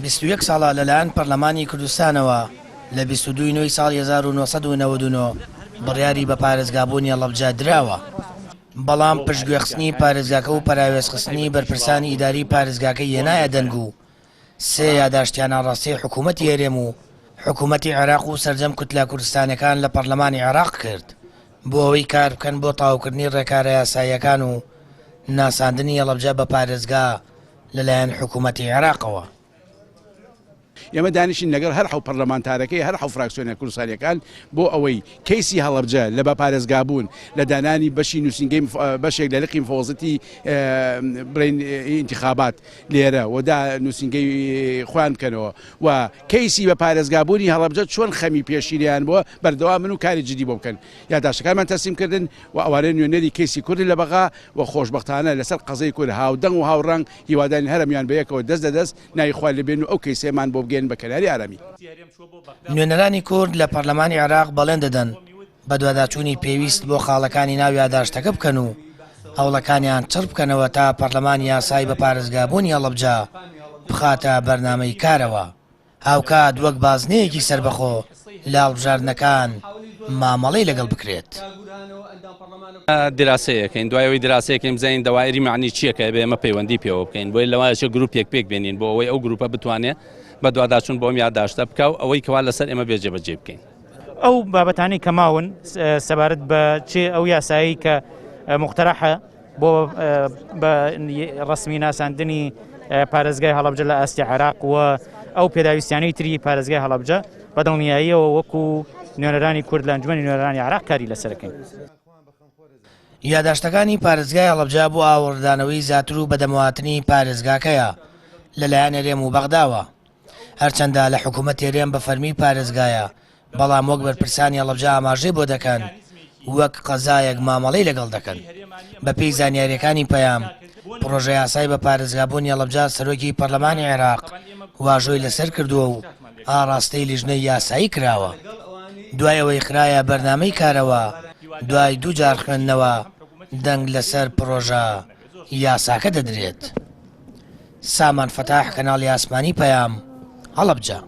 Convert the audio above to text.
21 ساڵە لەلایەن پەرلەمانی کوردستانەوە لە 22 ی نۆی ساڵی 1999 بڕیاری بە پارێزگابوونی هەڵەبجە دراوە، بەڵام پشتگوێخستنی پارێزگاکە و پەراوێزخستنی بەرپرسانی ئیداری پارێزگاکەی هێنایە دەنگ و سێ یاداشتیان ئاڕاستەی حکوومەتی هەرێم و حکوومەتی عێراق و سەرجەم کوتلە کوردستانیەکان لە پەڕلەمانی عێراق کرد بۆ ئەوەی کار بکەن بۆ تەواوکردنی ڕێکارە یاساییەکان و ناساندنی هەڵەبجە بە پارێزگا لەلایەن حکوومەتی عێراقەوە. ئێمە دانیشتین لەگەڵ هەر حەو پەرلەمانتارەکەی هەر حەو فراکسیۆنە کوردستانیەکان بۆ ئەوەی کەیسی هەڵەبجە لە بە پارێزگابوون لە دانانی بەشی نووسینگەی بەشێک لە لقی مفەوەزەتی بڵێین ئینتخابات لێرە و دا نووسینگەی خۆیان بکەنەوە و کەیسی بە پارێزگابوونی هەڵەبجە چۆن خەمی پێشینەیان بووە بەردەوامن و کاری جدی بۆ بکەن یاداشتەکانمان تەسلیم کردن و ئەوانەی نوێنەری کەیسی کوردن لە بەغا و خۆشبەختانە لەسەر قەزەی کورد هاودەنگ و هاوڕەنگ هیوادارین هەرەمویان بەیەکەوە دەست لە دەست ناوی خوای لێ بێن و ئەو کەیسەیەمان بۆ بگەیەنن بە کەناری ئارامی. نوێنەرانی کورد لە پەرلەمانی عێراق بەڵێن دەدەن بەدواداچوونی پێویست بۆ خاڵەکانی ناو یاداشتەکە بکەن و هەوڵەکانیان چڕ بکەنەوە تا پەرلەمان یاسای بە پارێزگابوونی هەڵەبجە بخاتە بەرنامەی کارەوە، هاوکات وەک بازنەیەکی سەربەخۆ لە هەڵبژاردنەکان مامەڵەی لەگەڵ بکرێت. دیراسەیەکەین دوای ئەوەی دیراسەیەکەین بزانین دەوایری معنی چییە کە ئەبێ ئێمە پەیوەندی پێوە بکەین بۆیە لەوایە گروپێک پێک بێنین بۆ ئەوەی ئەو گروپە بتوانێت بەدواداچوون بۆ ئەم یاداشتە بکا و ئەوەی کەوا لەسەر ئێمە بێ جێبەجێ بکەین. ئەو بابەتانەی کە ماون سەبارەت بە چێ ئەو یاسایی کە مقتەرەحە بۆ بە ڕسمی ناساندنی پارێزگای هەڵەبجە لە ئاستی عێراق و ئەو پێداویستیانەی تری پارێزگای هەڵەبجە بە دڵنیاییەوە وەکو نوێنەرانی کورد لە ئەنجومەنی نوێنەرانی عێراق کاری لەسەرەکەین. یاداشتەکانی پارێزگای هەڵەبجە بۆ ئاوڕدانەوەی زیاتر و بەدەمەوەهاتنی پارێزگاکەیە لەلایەن هەرێم و بەغداوە. هەرچەندە لە حکوومەت هەرێم بە فەرمی پارێزگایە، بەڵام وەک بەرپرسانی هەڵەبجە ئاماژەی بۆ دەکەن وەک قەزایەک مامەڵەی لەگەڵ دەکەن. بەپێی زانیارییەکانی پەیام، پڕۆژەیاسای بە پارێزگابوونی هەڵەبجە سەرۆکی پەرلەمانی عێراق واژۆی لەسەر کردووە و ئاڕاستەی لیژنەی یاسایی کراوە. دوای ئەوەی خرایە بەرنامەی کارەوە، دوای دووجار خوێندنەوە دەنگ لەسەر پڕۆژە یاساکە دەدرێت. سامان فەتاح، کەناڵی ئاسمانی پەیام، هەڵەبجە.